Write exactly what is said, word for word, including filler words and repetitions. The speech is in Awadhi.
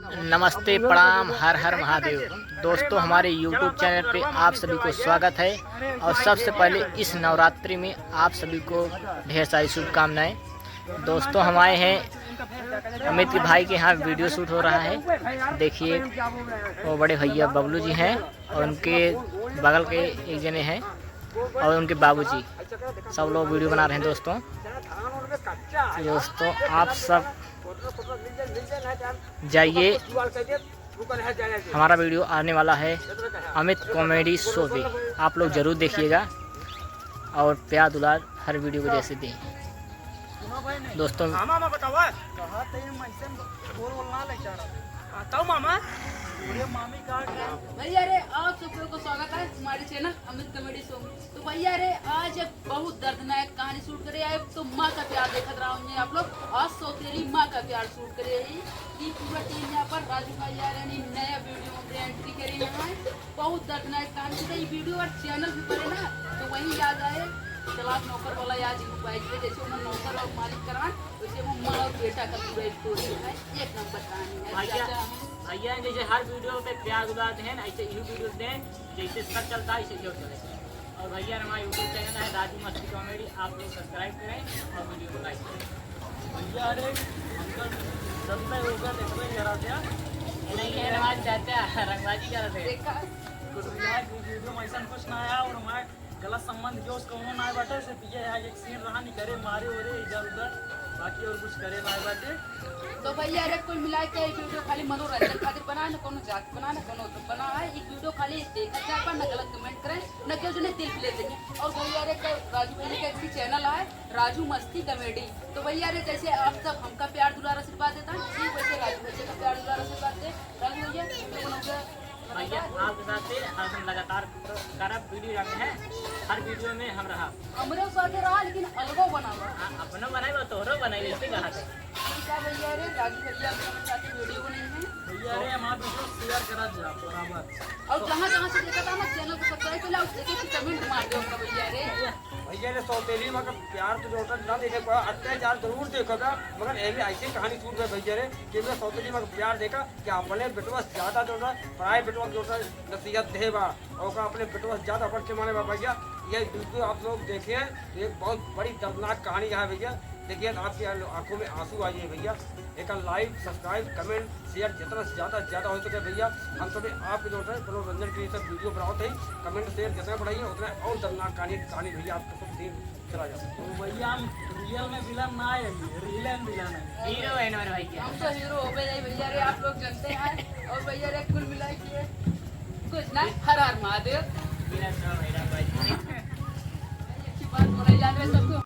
नमस्ते, प्रणाम, हर हर महादेव। दोस्तों, हमारे YouTube चैनल पे आप सभी को स्वागत है और सबसे पहले इस नवरात्रि में आप सभी को ढेर सारी शुभकामनाएं। दोस्तों, हम आए हैं अमित के भाई के यहाँ, वीडियो शूट हो रहा है। देखिए, वो बड़े भैया बबलू जी हैं और उनके बगल के एक जने हैं और उनके बाबूजी, सब लोग वीडियो बना रहे हैं। दोस्तों, दोस्तों, आप सब जाइए, हमारा वीडियो आने वाला है अमित कॉमेडी शो पे, आप लोग जरूर देखिएगा और प्यार दुलार हर वीडियो को जैसे दें। दोस्तों, मामा, मामा बतावा। कहा तई मैं ऐसे बोल बोल ना ले चाह रहा। हाँ, तब मामा। अरे मामी कहाँ गए? भैया रे, आप सब लोगों को स्वागत है हमारे चैनल अमित कॉमेडी शो में। तो भैया रे, आज एक बहुत दर्दनाक कहानी शूट करे। एक तो माँ का प्यार देखत रहा हूँ आप लोग, आज सौतेली माँ का प्यार शूट करे है। ये पूरा टीम यहाँ पर, राजू भाई आ रहे हैं, नया वीडियो में एंट्री करे यहाँ है। बहुत दर्दनाक कहानी। तो ये वीडियो और चैनल भी पड़े ना, तो वही याद आए। चला नौकर वाला याद ही पाए, जैसे वो नौकर और मालिक करान, वैसे वो माँ और बेटा का पूरा स्टोरी है। एक नंबर कहानी है। भैया, चाचा हम भैया जैसे हर वीडियो पे प्यार दुलार दें, ऐसे यही वीडियो दें, जैसे सब चलता है, ऐसे ही चले। और भैया, हमारा YouTube चैनल है राजू मस्ती कॉमेडी, आप लोग सब्सक्राइब करें और वीडियो को लाइक करें। भैया, अरे, अंकल, जब मैं होगा, देखो, ये रहा था। नहीं है, रंगबाज चाचा, रंगबाजी करत है। देखा। कुछ भी है, वीडियो में ऐसा कुछ ना आया और हमारे गलत संबंध जो उसका होना ना बाटे, सिर्फ ये है, एक सीन रहा, नहीं करे, मारे, ओरे, इधर, उधर, बाकी और कुछ करे ना बाटे। तो भैया, अरे, कुल मिला के ये वीडियो खाली मनोरंजन खातिर बना है, ना कोनो जात बना, ना कोनो तो बना है। ये वीडियो खाली देखा जाए, पर ना गलत कमेंट करें, ना केहू जने दिल पे ले लेंगे। और भैया, अरे, कल राजू भैया का एक चैनल है, राजू मस्ती कॉमेडी। तो भैया, अरे, जैसे आप सब हमका प्यार दुलार आशीर्वाद देता है, ठीक वैसे राजू भैया का प्यार दुलार आशीर्वाद दे। राजू भैया, हम लोग भैया, आपके साथ से हरदम लगातार करब वीडियो डालते हैं, हर वीडियो में हम रहा। हमरे साथे रहा, लेकिन अलगो बनावा। हाँ, अपनो बनाई, वो तोहरो बनाई, ऐसे कहा थे। ठीक है भैया, अरे राजू भैया, अपने साथे वीडियो बनाई है। भैया, अरे हमारा वीडियो शेयर करा जा बराबर। और जहाँ जहाँ से देखा था ना, चैनल को सब्सक्राइब कर ले, और देखे कि कमेंट मार दे उनका भैया, अरे। भैया, अरे सौतेली माँ का प्यार तो जो होता ना देखे, अत्याचार जरूर देखा था, मगर ये भी ऐसी कहानी सुन रहे भैया, अरे कि मैं सौतेली माँ का प्यार देखा कि अपने बेटवा से ज्यादा जो है, पराए बेटवा के जो है, नसीहत दे बा, और ओकरा अपने बेटवा से ज्यादा बढ़ के माने बा भैया। ये वीडियो आप लोग देखे हैं, ये बहुत बड़ी दर्दनाक कहानी है भैया। देखिए, आपकी आंखों में आंसू आ जाए भैया। एक लाइक, सब्सक्राइब, कमेंट, शेयर जितना से ज्यादा से ज्यादा हो सके भैया। हम सभी आपके जो है, मनोरंजन के लिए सब वीडियो बनाते हैं, कमेंट शेयर जितना बढ़ाइए, उतना और दर्दनाक कहानी, कहानी भैया आपको सब देख चला जाता है। तो भैया, हम रियल में विलन ना है, रील में विलन है। हीरो है हमारे भाई क्या? हम तो हीरो हो गए भैया रे, आप लोग जानते हैं। और भैया रे, कुल मिला के कुछ ना, हर हर महादेव। बिना सब है ना भाई।